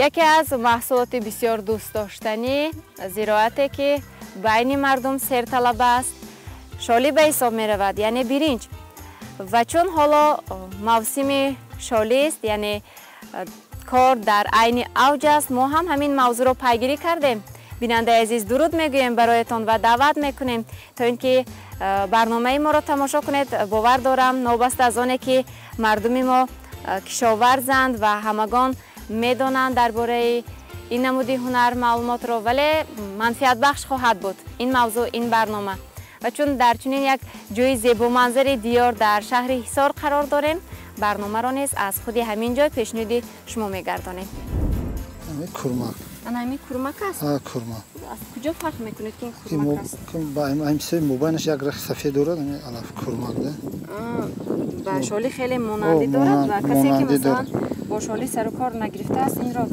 Яке аз маҳсулоти бисёр дӯстдоштанӣ, зироате ки байни мардум серталаб аст, шолӣ ба ҳисоб меравад, яъне биринҷ. Ва чун ҳоло мавсими шолист, яъне кор дар айни авҷ аст, мо ҳам ҳамин мавзӯъро пайгирӣ кардем. Бинандаи азиз, дуруд мегӯем бароятон ва даъват мекунем, то ин ки барномаи моро тамошо кунед. Бовар дорам, новобаста аз оне ки мардуми мо кишоварзанд ва ҳамагон медонанд дар бораи ин намуди ҳунар маълумотро, вале манфиатбахш хоҳад буд ин мавзӯъ, ин барнома. Ва чун дар чунин як ҷои зебоманзари диёр дар шаҳри Ҳисор қарор дорем, барномаро низ аз худи ҳамин ҷой пешниҳоди шумо мегардонем. Курмак. Ана ҳамин курмак аст? Курмак. Аз куҷо фарқ мекунед, ки ин курмак аст? Ҳамсои мобайнаш як рахи сафед дорад, алаф курмак да. Ба шолӣ хеле монандӣ дорад ва касе ки масалан бо шолӣ сару кор нагирифтааст, инро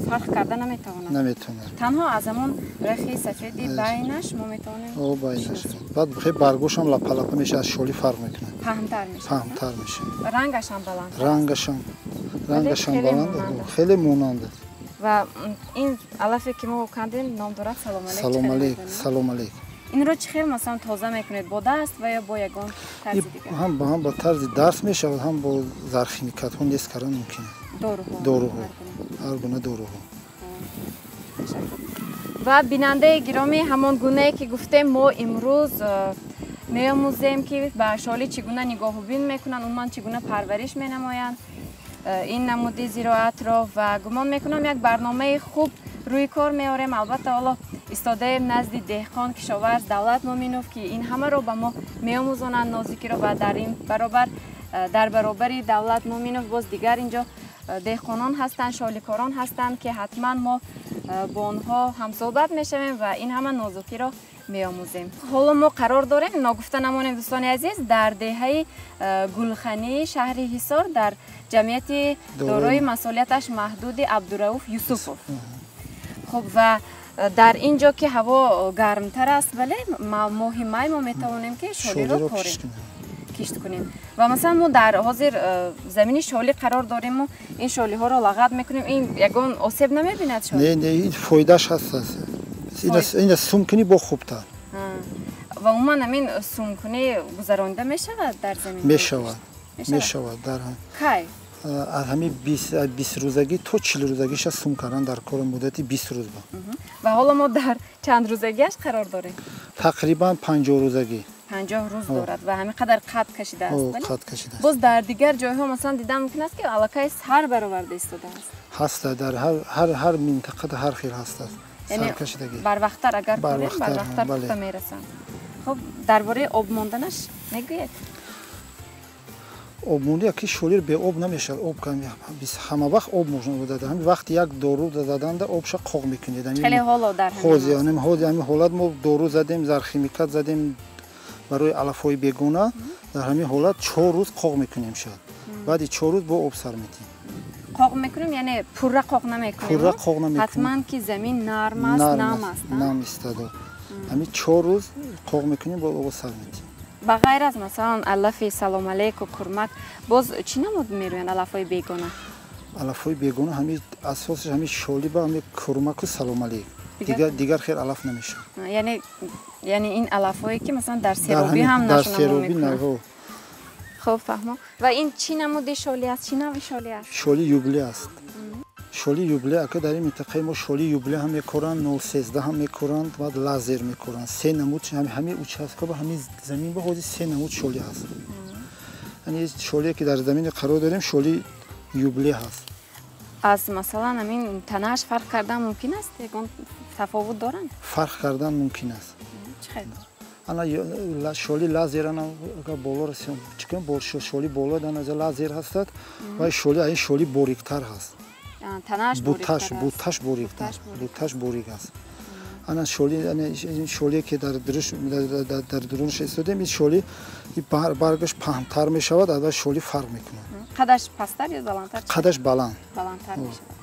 фарқ карда наметавонад. Наметавонад. Танҳо аз ҳамон рахи сафеди байнаш мо метавонем. О, байнаш. Баъд хеле баргошам лапа-лапа мешавад, аз шолӣ фарқ мекунад. Паҳнтар мешавад. Паҳнтар мешавад. Рангашам баланд. Рангашам баланд, хеле монанд аст. Ва ин алафе ки мо кандем ном дорад салом алейк. Салом алейк, салом алейк. Инро чӣ хел масалан тоза мекунед, бо даст ва ё бо ягон тарзи дигар? Ҳам бо тарзи даст мешавад, ҳам бо зархимикатҳо нест кардан мумкин аст. Доруҳо. Доруҳо. Ҳар гуна доруҳо. Ва бинандаи гиромӣ, ҳамон гунае ки гуфтем, мо имрӯз меомӯзем, ки ба шолӣ чӣ гуна нигоҳубин мекунанд, умуман чӣ гуна парвариш менамоянд ин намуди зироатро, ва гумон мекунам як барномаи хуб рӯи кор меорем. Албатта ҳоло истодаем назди деҳқон кишоварз Давлат Муминов, ки ин ҳамаро ба мо меомӯзонанд нозикиро, ва дар ин баробар, дар баробари Давлат Муминов боз дигар инҷо деҳқонон ҳастанд, шоликорон ҳастанд, ки ҳатман мо бо онҳо ҳамсӯҳбат мешавем ва ин ҳама нозукиро меомӯзем. Ҳоло мо қарор дорем, ногуфта намонем дӯстони азиз, дар деҳаи Гулхании шаҳри Ҳисор, дар ҷамъияти дорои масъулияташ маҳдуди Абдурауф Юсупов. Хуб, ва дар ин ҷо ки ҳаво гармтар аст, вале моҳи май мо метавонем ки шолиро корем, кишт кунем. Ва масалан мо дар ҳозир замини шолӣ қарор дорем, ин шолиҳоро лағат мекунем, ин ягон осеб намебинад шолӣ? Не, не, ин фоидааш ҳаст. Ина сум кунӣ бо хубтар. Ва умуман ҳамин сумкунӣ гузаронида мешавад дар замин? Мешавад. Мешавад дар кай? Аз ҳамин 20 рӯзагӣ то 40 рӯзагиша сум кардан дар кори муддати 20 рӯз ба. Ва ҳоло мо дар чанд рӯзагиаш қарор дорем? Тақрибан 50 рӯзагӣ. 50 рӯз дорад ва ҳамин қадар қад кашидааст. Қад кашидааст. Боз дар дигар ҷойҳо масалан дидан мумкин аст, ки аллакай сар бароварда истодааст. Ҳаст, дар ҳар минтақа ҳар хел ҳаст. Саркашидагӣ. Барвақттар агар кунем, барвақттар пухта мерасанд. Хуб, дар бораи об монданаш мегӯед? Об монда яки шолир бе об намешавад. Об ҳама вақт об можно додад. Ҳамин вақт як дору заданда обша қоқ мекунед. Хеле ҳоло дар ҳамин ҳолат мо дору задем, зархимикат задем барои алафҳои бегона. Дар ҳамин ҳолат 4 рӯз қоқ мекунем шояд. Баъди 4 рӯз бо об сар медиҳем. Қоқ мекунем, яъне пурра қоқ намекунем? Пурра қоқ намекунем. Ҳатман ки замин нарм аст, нам аст. Нам истад. Ҳамин 4 рӯз қоқ мекунем, бо об сар медиҳем. Ба ғайр аз масалан алафи салом алейку, курмак, боз чӣ намуд мерӯянд алафҳои бегона? Алафҳои бегона ҳамин асосаш ҳамин шолӣ ба ҳамин курмаку салом алейк. Дигар хел алаф намешавад. Яъне ин алафҳое ки масалан дар серобӣ ҳам нашунамо мекунанд. Хуб, фаҳмо. Ва ин чӣ намуди шолӣ аст? Чӣ навъи шолӣ аст? Шоли юбле аст. Шоли юбле, ака дар ин минтақаи мо шоли юбле ҳам мекоранд, 013 ҳам мекоранд, баъд лазер мекоранд. Се намуд ҳамин участка ба ҳамин замин ба ҳозир се намуд шолӣ ҳаст. Яъне шолие ки дар замине қарор дорем, шоли юбле ҳаст. Аз масалан ҳамин танааш фарқ кардан мумкин аст? Ягон тафовут доранд? Фарқ кардан мумкин аст. Чӣ хел? Ана шоли лазер ана боло расем, чикан бо шоли боло дан аз лазер ҳастад ва шоли ин шоли бориктар ҳаст. Танааш бориктар аст. Буташ бориктар, буташ борик аст. Ана шоли, ана ин шолие ки дар дуруш, дар дурунаш истодем, ин шоли баргаш паҳнтар мешавад, аз шоли фарқ мекунад. Қадаш пасттар ё баландтар? Қадаш баланд. Баландтар мешавад.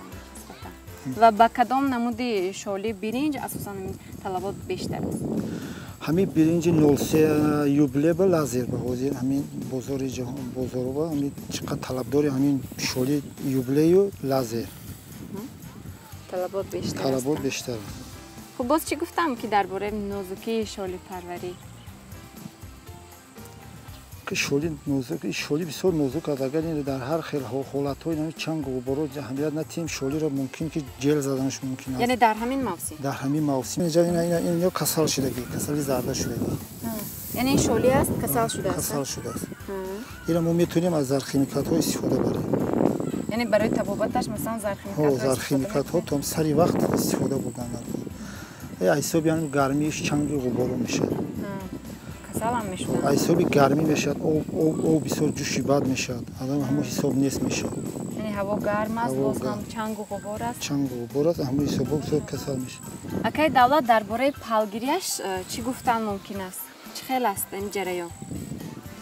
Ва ба кадом намуди шоли биринҷ асосан талабот бештар аст? Ҳамин биринҷи 03 юбле ба лазер ба ҳозир ҳамин бозори ҷаҳон бозорба ҳамин чӣ қадр талабдори ҳамин шоли юблею лазер. Талабот бештар. Талабот бештар аст. Хуб, боз чӣ гуфтам ки дар бораи нозукии шолипарварӣ? Ки шоли нозук, шоли бисёр нозук аст. Агар ин дар ҳар хел ҳолатҳои чангу ғуборо аҳамият натиҳем, шолиро мумкин ки ҷел заданаш мумкин аст. Яъне дар ҳамин мавсим? Дар ҳамин мавсим. Ин касал шудагӣ, касали зарда шудагӣ. Яъне ин шоли аст, касал шудааст? Касал шудааст. Инро мо метавонем аз зархимикатҳо истифода барем. Яъне барои табобаташ масалан зархимикатҳо? Зархимикатҳо то сари вақт истифода бурдан. Ҳисоби гармииш чангу ғуборо мешавад. Касалам мешуданд? Ҳисоби гармӣ мешавад, об бисёр ҷӯши бад мешавад, одам ҳамон ҳисоб нест мешавад. Яъне ҳаво гарм аст, боз ҳам чангу ғубор аст? Чангу ғубор аст, ҳамон ҳисобо бисёр касал мешавад. Акай Давлат, дар бораи палгириаш чӣ гуфтан мумкин аст? Чӣ хел аст ин ҷараён?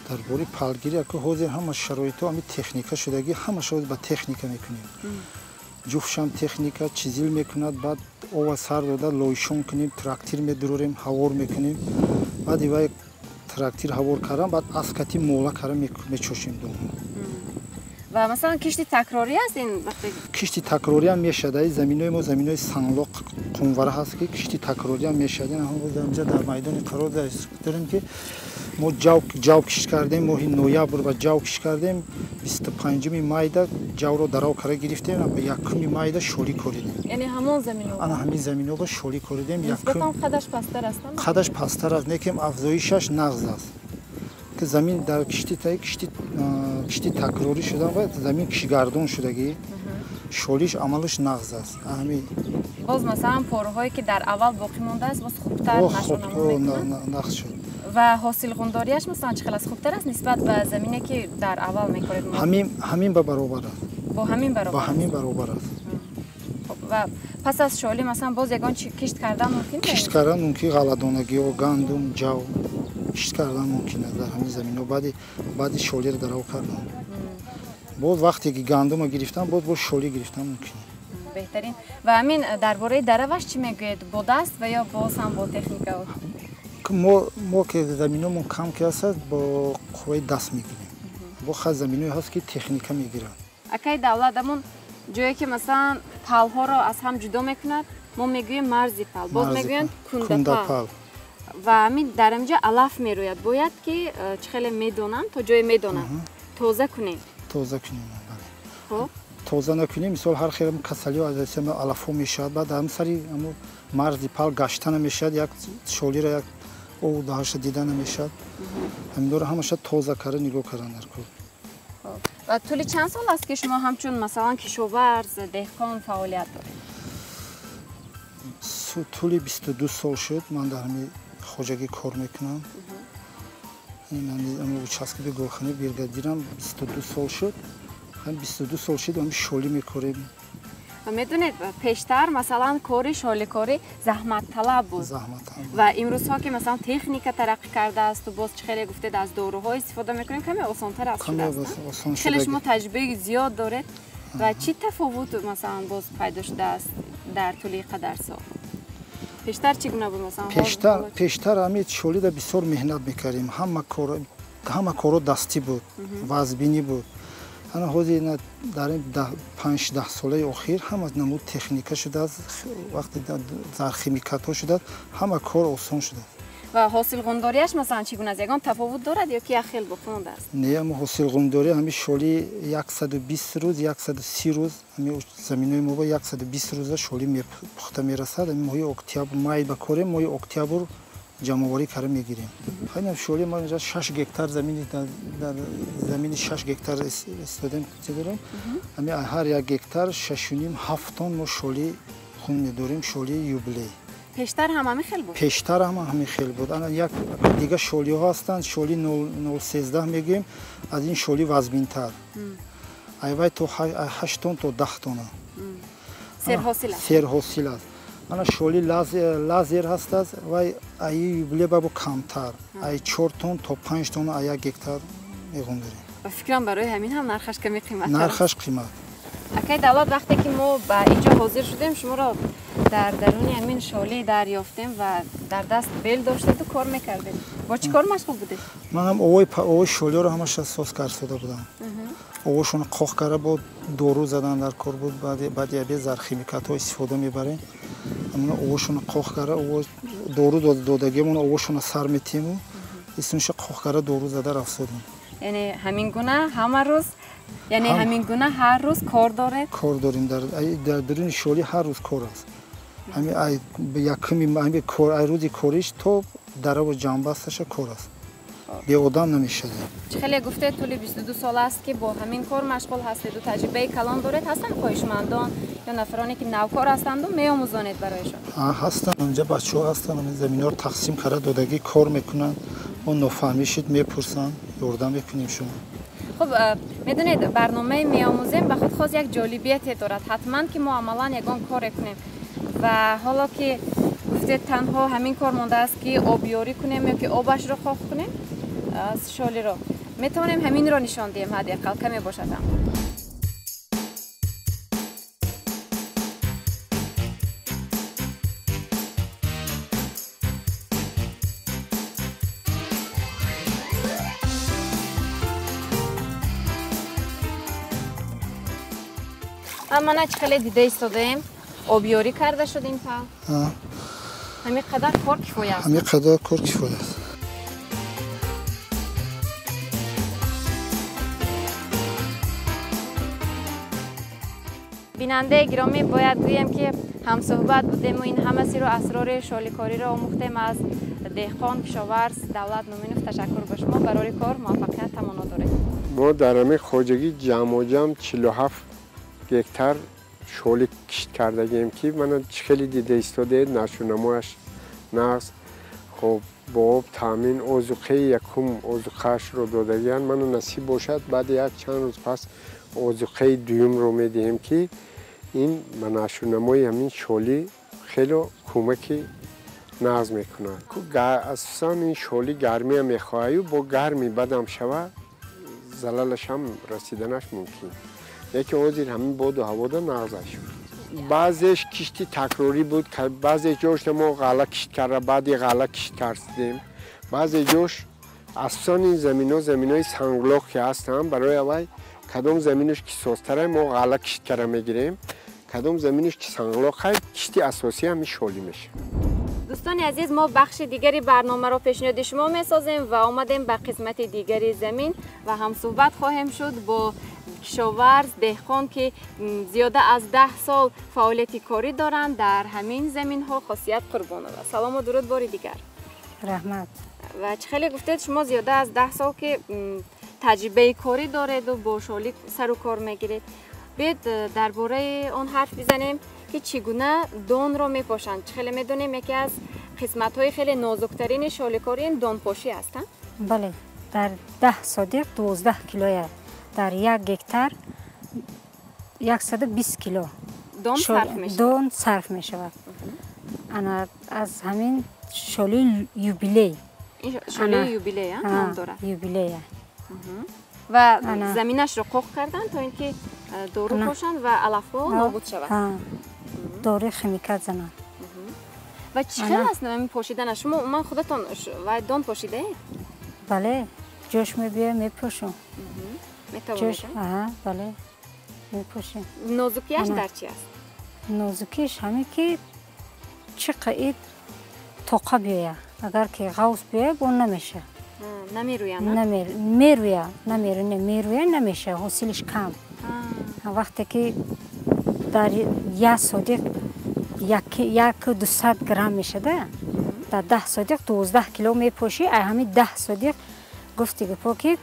Дар бораи палгирӣ ака ҳозир ҳама шароитҳо ҳами техника шудагӣ, ҳама шароит ба техника мекунем. Ҷуфшам техника чизил мекунад, баъд ова сар дода лойшон кунем, трактир медурорем, ҳавор мекунем. Баъд ивай трактир ҳавор кардан, баъд аскати мола кара мечошем дом. Ва масалан кишти такрорӣ аст ин вақте? Кишти такрорӣ ҳам мешавад. Ай заминои мо заминои санглоқ қумвара ҳаст ки кишти такрорӣ ҳам мешавад. Ин ҳам дар майдони қарор дорем ки мо ҷав кишт кардем, моҳи ноябр ба ҷав кишт кардем, 25 майда ҷавро дарав кара гирифтем ва 1 майда шолӣ коридем. Яъне ҳамон замино? Ана ҳамин заминоро шолӣ коридем. Нисбатан қадаш пасттар аст? Қадаш пасттар аст, лекин афзоишаш нағз аст. Ки замин дар кишти кишти такрорӣ шудан ва замин кишгардон шудагӣ, шолиш амалаш нағз аст. Ҳамин боз масалан порҳое ки дар аввал боқӣ мондааст, боз хубтар нашонамо мекунад? Нағз шуд. Ва ҳосилғундориаш масалан чӣ хел аст? Хубтар аст нисбат ба замине ки дар аввал мекоред? Ҳамин ба баробар аст. Бо ҳамин баробар? Бо ҳамин баробар аст. Ва пас аз шолӣ масалан боз ягон кишт кардан мумкин? Кишт кардан мумкин, ғалладонагиҳо, гандум, ҷав кишт кардан мумкин аст дар ҳамин замино. Баъди шолиро дарав кардан. Боз вақте ки гандумро гирифтан, боз боз шолӣ гирифтан мумкин. Беҳтарин. Ва ҳамин дар бораи дараваш чӣ мегӯед? Бо даст ва ё боз ҳам бо техника? Мо ки заминомон кам ки ҳаст, бо қувваи даст мегирем. Бо хаз заминое ҳаст ки техника мегирад. Акай Давлат, амон ҷое ки масалан палҳоро аз ҳам ҷудо мекунад, мо мегӯем марзи пал, боз мегӯянд кундапал. Ва ҳамин дар инҷо алаф мерӯяд. Бояд ки чӣ хеле медонам, то ҷое медонам, тоза кунем. Тоза кунем, бале. Хуб, тоза накунем, мисол ҳар хел касалиҳо аз ҳисоби алафҳо мешавад. Баъд ҳам сари ҳамон марзи пал гашта намешавад, як шолиро як ов даҳаша дида намешавад. Ҳаминҳоро ҳамаша тоза карда нигоҳ кардан дар кор. Ва тӯли чанд сол аст ки шумо ҳамчун масалан кишоварз, деҳқон фаъолият доред? Тӯли 22 сол шуд ман дар ҳамин хоҷагӣ кор мекунам. Ин участки гулхонаи бригадирам 22 сол шуд. Ҳам 22 сол шуд ҳам шолӣ мекорем. Ва медонед, пештар масалан кори шоликорӣ заҳматталаб буд. Ва имрӯзҳо ки масалан техника тараққӣ кардааст, боз чӣ хеле гуфтед аз доруҳо истифода мекунем, каме осонтар аст шудааст. Хеле шумо таҷрибаи зиёд доред. Ва чӣ тафовут масалан боз пайдо шудааст дар тӯли қадар сол? Пештар чӣ гуна буд масалан? Пештар ҳамин шолида бисёр меҳнат мекардем. Ҳама корро дастӣ буд, вазбинӣ буд. Ана ҳозир дар ин 5-10 солаи охир ҳама намуд техника шудааст, вақте зархимикатҳо шудааст, ҳама кор осон шудааст. Ва ҳосилғундориаш масалан чӣ гуна аст? Ягон тафовут дорад ё ки як хел боқӣ мондааст? Не, ҳама ҳосилғундорӣ ҳамин шоли 120 рӯз, 130 рӯз, ҳамин заминои мо 120 рӯза шоли пухта мерасад. Ҳамин моҳи октябр, май ба корем, моҳи октябр ҷамъоварӣ карда мегирем. Хайнам шоли мо инҷа 6 гектар замини дар замини 6 гектар истодем дорем. Ҳамин ҳар як гектар 6.5-7 тонн мо шоли хун медорем, шоли юбилей. Пештар ҳам ҳамин хел буд? Пештар ҳам ҳамин хел буд. Ана як дига шолиҳо ҳастанд, шоли 0.13 мегӯем, аз ин шоли вазминтар. Айвай то 8 тонн то 10 тонна. Серҳосил аст. Серҳосил аст. Ана шоли лазер ҳаст аст, вай аи юбилей бабо камтар. Ай 4 тонн то 5 тонна ай як гектар меғундорем. Ба фикрам барои ҳамин ҳам нархаш каме қиматтар. Нархаш қимат. Акай Давлат, вақте ки мо ба инҷо ҳозир шудем, шуморо Дар даруни ҳамин шолӣ дарёфтем ва дар даст бел доштеду кор мекардед. Бо чӣ кор машғул будед? Ман ҳам овои шолиҳоро ҳамаша соз карсода будам. Овошонро қоқ карда бо дору задан дар кор буд. Баъди абе зархимикатҳо истифода мебарем. Амона овошонро қоқ карда, дору додагиамон овошонро сар метиҳему исмша қоқ карда дору зада рафсодем. Яъне ҳамин гуна ҳама рӯз, яъне ҳамин гуна ҳар рӯз кор доред? Кор дорем. Дар дуруни шолӣ ҳар рӯз кор аст. Ҳами якуми ҳами кор, ай рӯзи кориш то дараву ҷамъбасташа кор аст. Беодам намешавад. Чӣ хеле гуфтед, тӯли 22 сол аст ки бо ҳамин кор машғул ҳастеду таҷрибаи калон доред. Ҳастанд хоҳишмандон ё нафароне ки навкор ҳастанду меомӯзонед барояшон? Ҳастанд, инҷа бачаҳо ҳастанд, заминҳоро тақсим карда додагӣ кор мекунанд. Мо нофаҳмӣ шид мепурсанд, ёрдам мекунем шумо. Хуб, медонед, барномаи меомӯзем ба худ хос як ҷолибияте дорад. Ҳатман ки мо амалан ягон коре кунем. Ва ҳоло ки гуфтед танҳо ҳамин кор мондааст ки обёрӣ кунем ё ки обашро қоқ кунем, шолиро метавонем ҳаминро нишон диҳем, ҳадди ақал каме бошад ҳам. Мана чӣ хеле дида истодаем, обёрӣ карда шуд ин пал. Ҳамин қадар кор кифоя аст. Ҳамин қадар кор кифоя аст. Бинандаи гиромӣ, бояд гӯем ки ҳамсӯҳбат будему ин ҳама сиру асрори шоликориро омӯхтем аз деҳқон, кишоварз Давлат Муминов. Ташаккур ба шумо, барори кор муваффақият таманно дорем. Мо дар ҳамин хоҷагӣ ҷамъоҷамъ 47 гектар шоли кишт кардагием ки мана хеле дида истодаед, нашунамояш нағз. Хоб, бо об таъмин, озуқаи якум озуқаашро додагиянд. Мана насиб бошад, баъди як чанд рӯз пас озуқаи дуюмро медиҳем ки ин ба нашунамои ҳамин шолӣ хело кӯмаки нағз мекунад. Асосан ин шолӣ гармия мехоҳаю бо гарми бадам шава залалашам расиданаш мумкин. Яке ҳозир ҳамин боду ҳавода нағзаш. Баъзеш кишти такрорӣ буд, баъзе ҷош мо ғалла кишт карда, баъди ғалла кишт кардем. Баъзе ҷош асосан ин замино заминои санглоқ ки ҳастанд, барои аввал кадом заминаш ки созтара мо ғалла кишт карда мегирем, кадом заминаш ки санглоқ ҳай, кишти асосӣ ҳамин шолӣ мешавад. Дӯстони азиз, мо бахши дигари барномаро пешниҳоди шумо месозем ва омадем ба қисмати дигари замин ва ҳамсӯҳбат хоҳем шуд бо кишоварз, деҳқон ки зиёда аз 10 сол фаъолияти корӣ доранд дар ҳамин заминҳо, Хосият Қурбонова. Салому дуруд бори дигар. Раҳмат. Ва чӣ хеле гуфтед, шумо зиёда аз 10 сол ки таҷрибаи корӣ дореду бо шолӣ сару кор мегиред. Биёед дар бораи он ҳарф бизанем ки чӣ гуна донро мепошанд. Чӣ хеле медонем, яке аз қисматҳои хеле нозуктарини шоликорӣ ин донпошӣ аст. Бале, дар 10 содиқ 12 килоя, дар 1 гектар 120 кило дон сарф мешавад. Дон сарф мешавад. Ана аз ҳамин шолии юбилей. Шолии юбилей ном дорад. Юбилея. Ва заминашро қоқ карданд то ин ки дору пошанд ва алафҳо нобуд шавад. Дори химикат зананд. Ва чӣ хел аст ҳамин пошиданаш? Шумо умуман худатон ва дон пошидаед? Бале, ҷош мебиём, мепошам. Метавонед? Бале, мепошем. Нозукиаш дар чи аст? Нозукиш ҳамин ки чӣ қаид тоқа биёяд. Агар ки ғавз биёяд, он намешавад. Намерӯяд? Мерӯяд, намерӯяд, мерӯяд, намешавад, ҳосилиш кам. Вақте ки дар як содиқ 1-200 грамм мешада, дар 10 содиқ 12 кило мепошӣ, ай ҳамин 10 содиқ гуфти гапо ки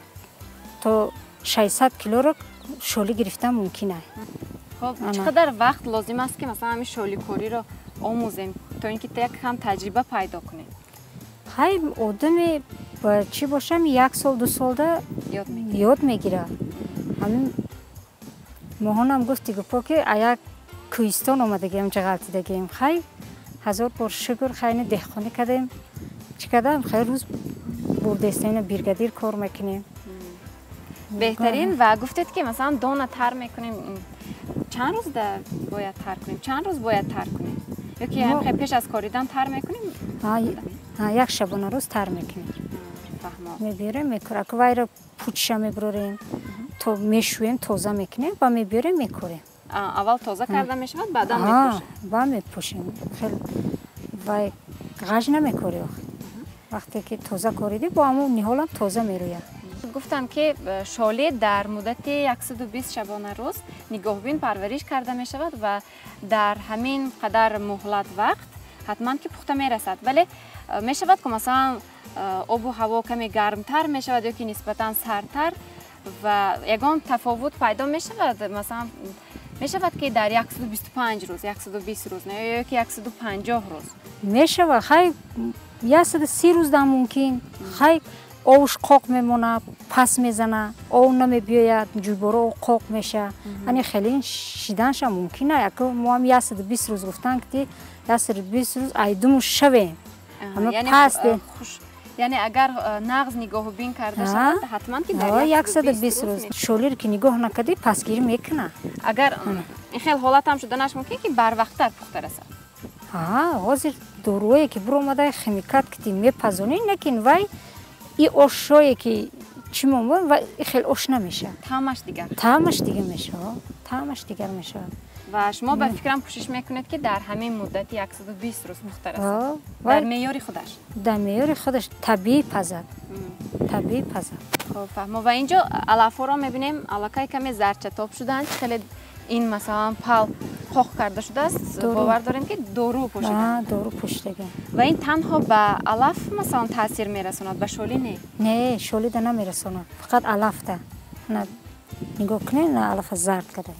то 600 килоро шолӣ гирифтан мумкин аст. Хоб, чӣ қадар вақт лозим аст ки масалан ҳамин шоликориро омӯзем то ин ки як кам таҷриба пайдо кунем? Хай, одаме чӣ бошам, 1 сол 2 солда ёд мегирад. Ҳамин моҳонам гуфти гапо ки аяк кӯҳистон омадагиам, ҷағалтидагием. Хай, ҳазор бор шукр, хайни деҳқонӣ кардем. Чӣ кардам? Хай, рӯз бурдестем, бригадир кор мекунем. Беҳтарин. Ва гуфтед ки масалан дона тар мекунем, чанд рӯз бояд тар кунем? Чанд рӯз бояд тар кунем? Ё ки ҳам пеш аз коридан тар мекунем? Як шабонарӯз тар мекунем. Мебиёрем, мекорем. Вайро пучша мебурорем, то мешӯем, тоза мекунем ва мебиёрем, мекорем. Аввал тоза карда мешавад, баъдан мепӯшем. Ба мепӯшем. Хел вай ғаж намекорӣ охи. Вақте ки тоза коридӣ, бо ҳамон ниҳолам тоза мерӯяд. Гуфтам ки шолӣ дар муддати 120 шабонарӯз нигоҳбин парвариш карда мешавад ва дар ҳамин қадар муҳлат вақт ҳатман ки пухта мерасад. Вале мешавад ки масалан обу ҳаво каме гармтар мешавад ё ки нисбатан сардтар ва ягон тафовут пайдо мешавад. Масалан мешавад ки дар 125 рӯз, 120 рӯз ё ки 150 рӯз мешавад. Хай 130 рӯз дам мумкин. Хай овш қоқ мемонад, пас мезана, ов намебиёяд, ҷӯйборо қоқ меша. Ани хеле шиданша мумкин. Яко мо ҳам 120 рӯз гуфтан ки 120 рӯз айдуму шавем. Яъне агар нағз нигоҳубин карда шавад, ҳатман ки дар 120 рӯз шолиро ки нигоҳ накардӣ, пасгирӣ мекунад. Агар ин хел ҳолат ҳам шуданаш мумкин ки барвақттар пухта расад. Ҳозир дорӯе ки буромада химикат ки мепазонӣ, лекин вай и ошое ки чӣ момон ва хел ош намешавад. Таъмаш дигар. Таъмаш дигар мешавад. Таъмаш дигар мешавад. Ва шумо ба фикрам кӯшиш мекунед ки дар ҳамин муддати 120 рӯз пухта расад. Дар меъёри худаш. Дар меъёри худаш табиӣ пазад. Табиӣ пазад. Хуб, фаҳмо. Ва инҷо алафҳоро мебинем, аллакай каме зарчатоб шуданд. Хеле ин масалан пал қоқ карда шудааст. Бовар дорем ки дору пӯшидаанд. Дору пӯшидага. Ва ин танҳо ба алаф масалан таъсир мерасонад, ба шолӣ не? Не, шолида намерасонад. Фақат алафта. Нигоҳ кунед, алафа зард карда.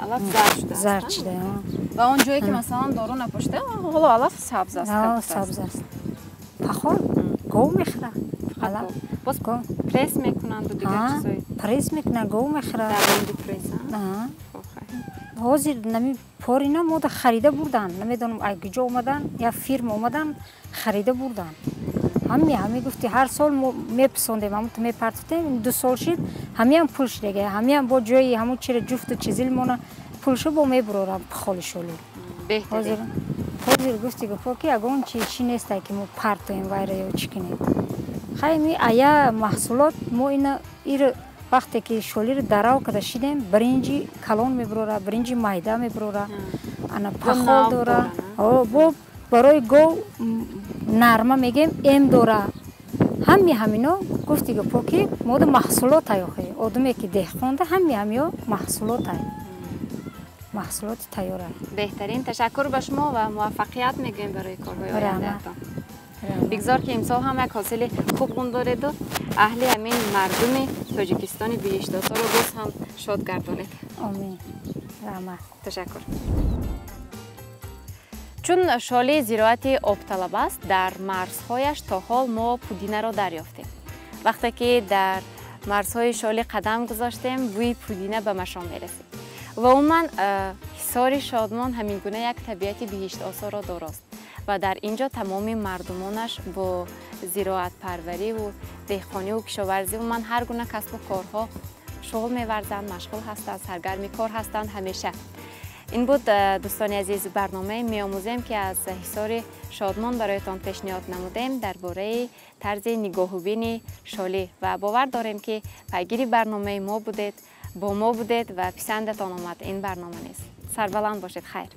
Алаф зард шудааст. Зард шуда. Ва он ҷое ки масалан дору напӯшида, ҳоло алаф сабз аст. Сабз аст. Пахол гов мехӯрад. Алаф. Боз пресс мекунанду дигар чизҳое. Пресс мекунанд, гов мехӯрад. Дар ранги пресс, ҳозир нами порина мода харида бурданд. Намедонам ай куҷо омадан, я фирма омадан, харида бурданд. Ҳами гуфти ҳар сол мо меписондем, ҳамун ту мепартофтем, 2 сол шид, ҳамиам пул шидага, ҳамиам бо ҷои ҳамун чира ҷуфту чизил мона пулшо бо мебурорам пахоли шоли. Беҳтарин. Ҳозир гуфти гуфо ки ягон чи нестай ки мо партоем вайра ё чӣ кунем. Хай ми ая маҳсулот мо ина ир вақте ки шолиро дарав карда шидем, биринҷи калон мебурора, биринҷи майда мебурора, ана пахол дора. Бо барои гов нарма мегем, эм дора. Ҳами ҳамино гуфти гапо ки мода маҳсулот ай охи. Одаме ки деҳқонда ҳами ҳамиё маҳсулот ай. Маҳсулоти тайёр ай. Беҳтарин. Ташаккур ба шумо ва муваффақият мегӯем барои корҳои ояндаатон. Бигзор ки имсол ҳам як ҳосили хуб ғун дореду аҳли ҳамин мардуми Тоҷикистони биҳиштосоро боз ҳам шод гардонед. Омин. Раҳмат. Ташаккур. Чун шоли зироати обталаб аст, дар марзҳояш то ҳол мо пудинаро дарёфтем. Вақте ки дар марзҳои шоли қадам гузоштем, бӯи пудина ба машом мерасид. Ва умуман ҳисори Шодмон ҳамин гуна як табиати биҳиштосоро дорост ва дар ин ҷо тамоми мардумонаш бо зироатпарвариву деҳқониву кишоварзӣ умуман ҳар гуна касбу корҳо шуғл меварзанд, машғул ҳастанд, саргарми кор ҳастанд ҳамеша. Ин буд, дӯстони азиз, барномаи меомӯзем ки аз ҳисори Шодмон бароятон пешниҳод намудем дар бораи тарзи нигоҳубини шолӣ ва бовар дорем ки пайгири барномаи мо будед, бо мо будед ва писандатон омад ин барнома низ. Сарбаланд бошед, хайр.